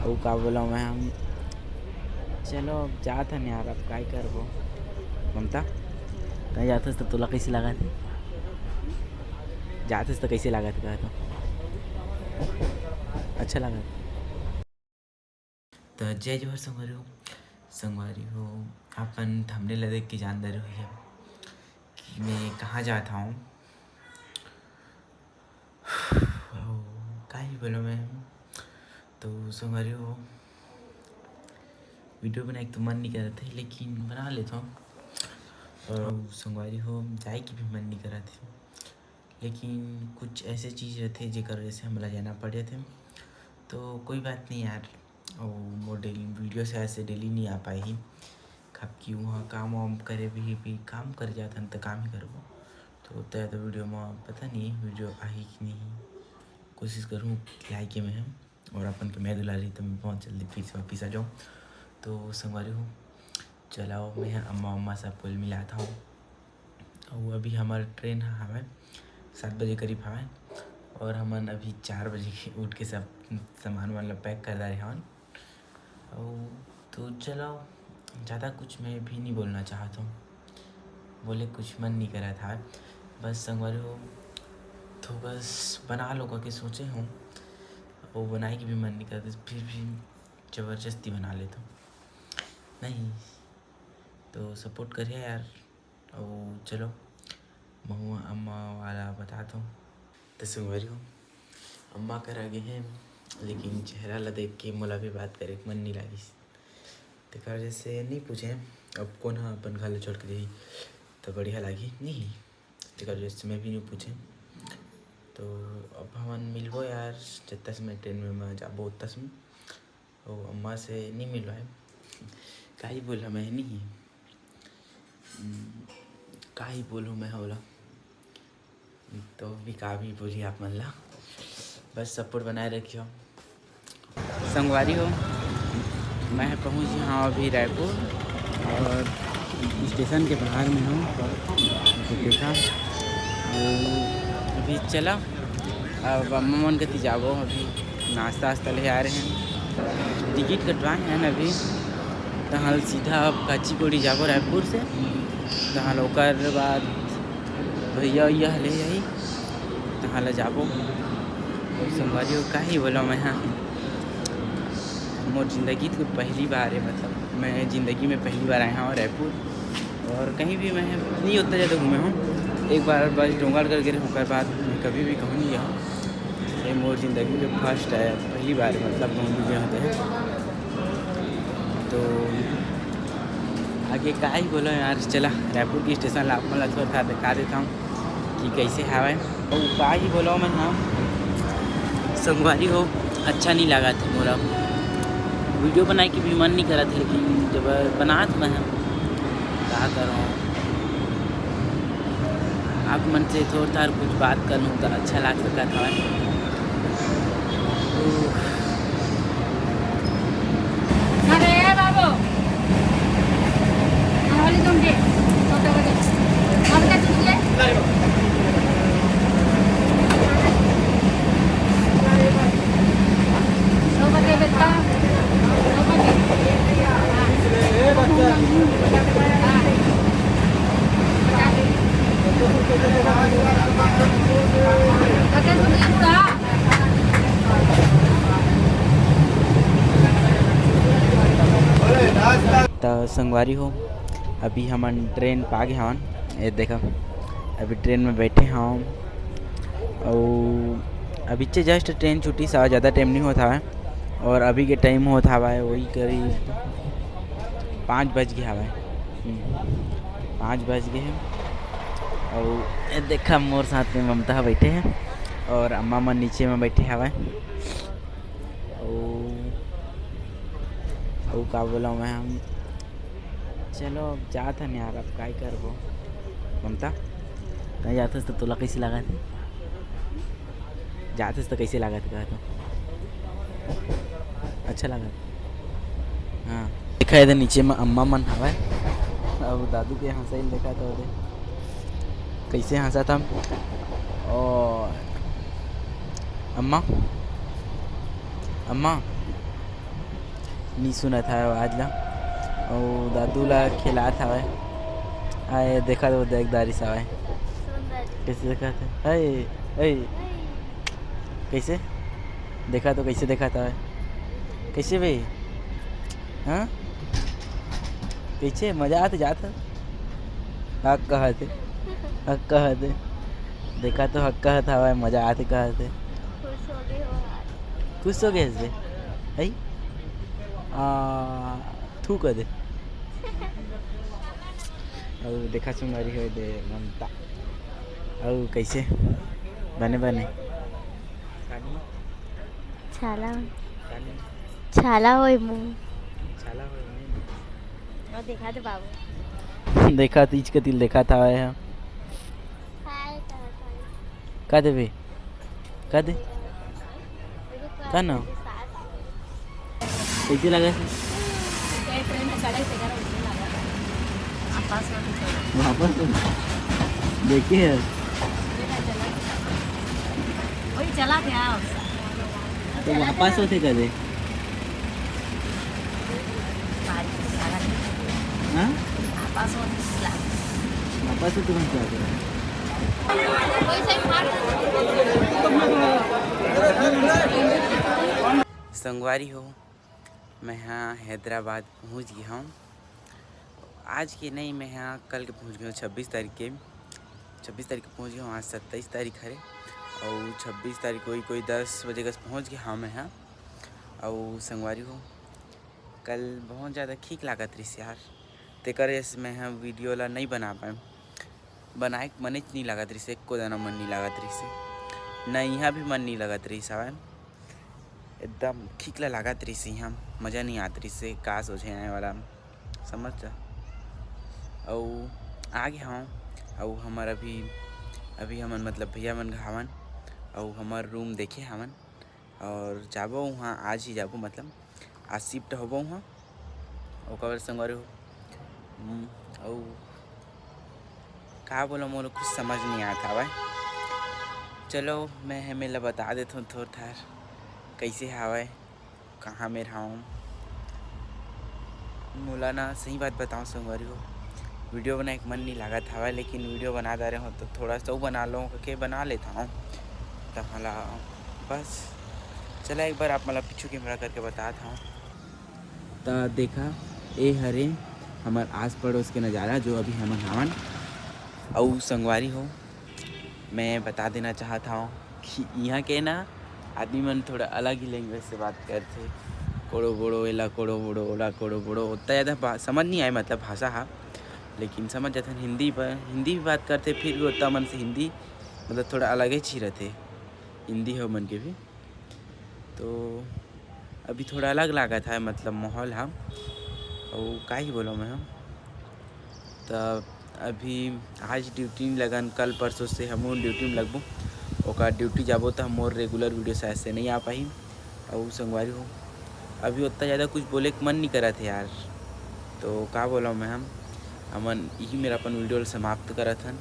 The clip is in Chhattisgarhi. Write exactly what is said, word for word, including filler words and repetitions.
अउ का बोला मैं हम, चलो अब जात हन यार, अब काय करबो। ममता, कहीं जात हस त तोला कैसे लागत हे? जात हस त कैसे लागत हे? कहा तो अच्छा लागत। तो जय जोहार संगवारी हो। संगवारी हो, अपन थंबनेल ला देख के जान डरे हो कि मैं कहाँ जात हूँ। अउ का ही बोलो मैं। तो संगवारी हो, वीडियो बनाए के तो मन नहीं करत हे, लेकिन बना लेता हूँ। और संगवारी हो, जाए के भी मन नहीं करत हे, लेकिन कुछ ऐसे चीज़ रहते जेकर वजह से हमला जाना पड़ जाते। तो कोई बात नहीं यार, अउ मोर डेली वीडियो से ऐसे डेली नहीं आ पाही, काबर कि वहाँ काम वाम करे भी, भी काम करे जाथन त काम ही करबो। तो तय तो वीडियो में पता नहीं वीडियो आही कि नहीं, कोशिश करूँ लाए के मैं हम, और अपन के मैं दुलारी तो मैं बहुत जल्दी फिर से वापिस आ जाऊँ। तो संगवारी हो, चलाओ मैं अम्मा अम्मा सबको मिलाता हूँ। अउ अभी हमार ट्रेन ह हवय सात बजे करीब हवय, और हमन अभी चार बजे के उठ के सब सामान वामान ला पैक कर डारे हवन। अउ तो चलो, ज़्यादा कुछ मैं भी नहीं बोलना चाहत हूँ, बोले कुछ मन नहीं करत हवय। बस संगवारी हो, थोकस बना लो करके सोचे हूँ, वो बनाए के भी मन नहीं करत, फिर भी ज़बरदस्ती बना लेता हूँ। नहीं तो सपोर्ट करिए यार। अउ चलो, महू अम्मा वाला बता दो। तो संगवारी हो, अम्मा करा गे हैं, लेकिन चेहरा ला देख के मोला भी बात करे के मन नहीं लागिस। तेकर वजह से नहीं पूछे। अब कौन ह अपन घर ले छोड़ के जाही, तो बढ़िया लागी नहीं। तेकर वजह से मैं भी नहीं पूछे। तो अब हमन मिलबो यार, जत्ता समय ट्रेन में मैं जाबो उत्ता समय। ओ अम्मा से नहीं मिलवाए। का ही बोला मैं नहीं। हम्म, का ही बोलूँ मैं ओला। तो भी का भी बोली आप मन ला। बस सपोर्ट बनाए रखियो। संगवारी हो, मैं पहुँच गया हूँ अभी रायपुर और स्टेशन के बाहर में हूँ। तो देखा, अभी चला, अब अम्मा मन कती जाबो। अभी नाश्ता वास्ता ले आ रहे हैं, टिकट कटवाए हैं अभी। तहाँ ले सीधा अब काचीगुड़ी जाबो रायपुर से। तहाँ ले ओकर बाद भैया उइया ले जाही, तहाँ ले जाबो। और संगवारी हो, का ही बोला मैं, हाँ, मोर जिंदगी तो पहली बार है, मतलब मैं जिंदगी में पहली बार आया हूँ रायपुर। और कहीं भी मैं नहीं उतना ज़्यादा घूमे हूँ। एक बार बस डोंगरगढ़ गए रहूँ, ओकर बाद मैं कभी भी कहूँ नहीं गया हूँ। ये मोर जिंदगी के फर्स्ट है, पहली बार, मतलब, कहूँ भी गए होते हैं। तो आगे का ही बोलो यार, चला रायपुर के स्टेशन ला आप मन ला थोड़ा था दिखा देता हूँ कि कैसे हवय। अउ का ही बोलो मैं, हाँ, संगवारी हो, अच्छा नहीं लगा था मोला। वीडियो बनाए के भी मन नहीं करा था, लेकिन जब बनात मैं, का करूँ, आप मन से थोड़ा थार कुछ बात कर लूँ तो अच्छा लाग सकत हवय। अरे बाबू, हमारी तुम के, छोटे बड़े, हम क्या चीज है? त संगवारी हो, अभी हमन ट्रेन पा गे हवन। ये देखा, अभी ट्रेन में बैठे हवन। अउ अभी चे जस्ट ट्रेन छूटी सा, ज़्यादा टाइम नहीं होत हवय। और अभी के टाइम होत हवय वही करीब पाँच बज गे हवय। हम्म, पाँच बज गे हे। अउ ये देखा, मोर साथ में ममता ह बैठे हे और अम्मा मन नीचे में बैठे हवय। अउ, अउ का बोला मैं हम, चलो अब जात हन यार, अब काय करबो। ममता, कहीं जात हस त तोला कैसे लागत हे? जात हस त कैसे लागत हे? कहा तो अच्छा लागत। हाँ, देखा इधर नीचे में अम्मा मन हवय, अब दादू के हंसाई देखा तो दे कैसे हंसा था। और अम्मा, अम्मा, नी सुनत हवय आवाज ला। अउ दादू ला खिलात हवय। आए, देखा तो देख दारिस हवय। सुंदर। कइसे देखत हे? हाय, हाय। कइसे? देखा तो कइसे देखत हवय? कइसे बे? हाँ? कइसे? मजा आत जात हे? हक कहत हे। हक कहत हे। देखा तो हक कहत हवय, मजा आत हे कहत हे। खुश हो गए हो आज। खुश हो गए हस बे? हई? आ, थू कह दे। अउ देखा सुंदरी हो दे ममता। अउ कइसे? बने, बने। कानी? छाला। कानी? छाला होय मुंह। छाला होय मुंह। अउ देखा दे बाबू। देखा तो इचके तिल देखा था आए हैं। हाय, हाय, हाय। का देबे? का दे? का ना? कइसे लगा? वापस तो देखे है। वही चला गया। तो वापस होते कदे? हाँ? वापस होते कौन क्या? संगवारी हो, मैं हा हैदराबाद पहुँच गया हूँ। आज के नहीं, मैं हा कल के पहुँच गया हूँ, छब्बीस तारीख के। छब्बीस तारीख के पहुँच गया हूँ, आज सत्ताईस तारीख हरे। और छब्बीस तारीख कोई कोई दस बजे कस पहुँच गया हाँ मैं हा। और संगवारी हो, कल बहुत ज़्यादा खींच लागत रहिस यार, तेकर वजह से मैं हा वीडियो ला नहीं बना पाए। बनाए के मनेच नहीं लागत रहिस, एको दाना मन नहीं लागत रहिस, ना यहाँ भी मन नहीं लागत रहिस हवय। एकदम खींच ला लागत रहिस, यहाँ मज़ा नहीं आत रहिस, का सोचे आए वाला, समझ जा। अउ आगे हवं, अउ हमर अभी, अभी हमन मतलब भैया मन घावन, अउ हमर रूम देखे हवन, और जाबो वहाँ, आज ही जाबो, मतलब आज शिफ्ट होबो वहाँ। ओकर संगवारी हो, हम्म, अउ का बोलो, मोला कुछ समझ नहीं आत हवय। चलो, मैं हमें ला बता देथों थोर थार, कइसे हवय, कहाँ मेर हवं। मोला ना, सही बात बताऊँ संगवारी हो, वीडियो बनाए के मन नहीं लागत हवय, लेकिन वीडियो बना डारे हों तो थोड़ा सा बना लो, के बना लेता हूँ। तब मला बस, चला एक बार आप मला पीछू कैमरा करके बतात हूँ। त देखा, ए हरे हमर आस पड़ोस के नज़ारा, जो अभी हमन हावन। अउ संगवारी हो, मैं बता देना चाहत हवं कि इहाँ के ना आदमी मन थोड़ा अलग ही लैंग्वेज से बात करथे। कोड़ो बोड़ो, एला कोड़ो बोड़ो, ओला कोड़ो बोड़ो, ओतना ज़्यादा बा-, समझ नहीं आए, मतलब भाषा हा, लेकिन समझ जाथन हिंदी पर, हिंदी भी बात करथे, फिर भी ओतना मन से हिंदी मतलब थोड़ा अलगे ही रहिथे हिंदी हो मन के भी। तो अभी थोड़ा अलग लागत हे, मतलब माहौल हा। अउ का ही बोलव मैं हा, त अभी आज ड्यूटी नहीं लगन, कल परसों से हमहू ड्यूटी में लगबो। ओकर ड्यूटी जाबो त मोर रेगुलर वीडियो शायद से नहीं आ पाही। अउ संगवारी हो, अभी ओतना ज़्यादा कुछ बोले के मन नहीं करत हे यार, तो का बोलव मैं हा, हमन इही मेर अपन वीडियो ल समाप्त करत हन।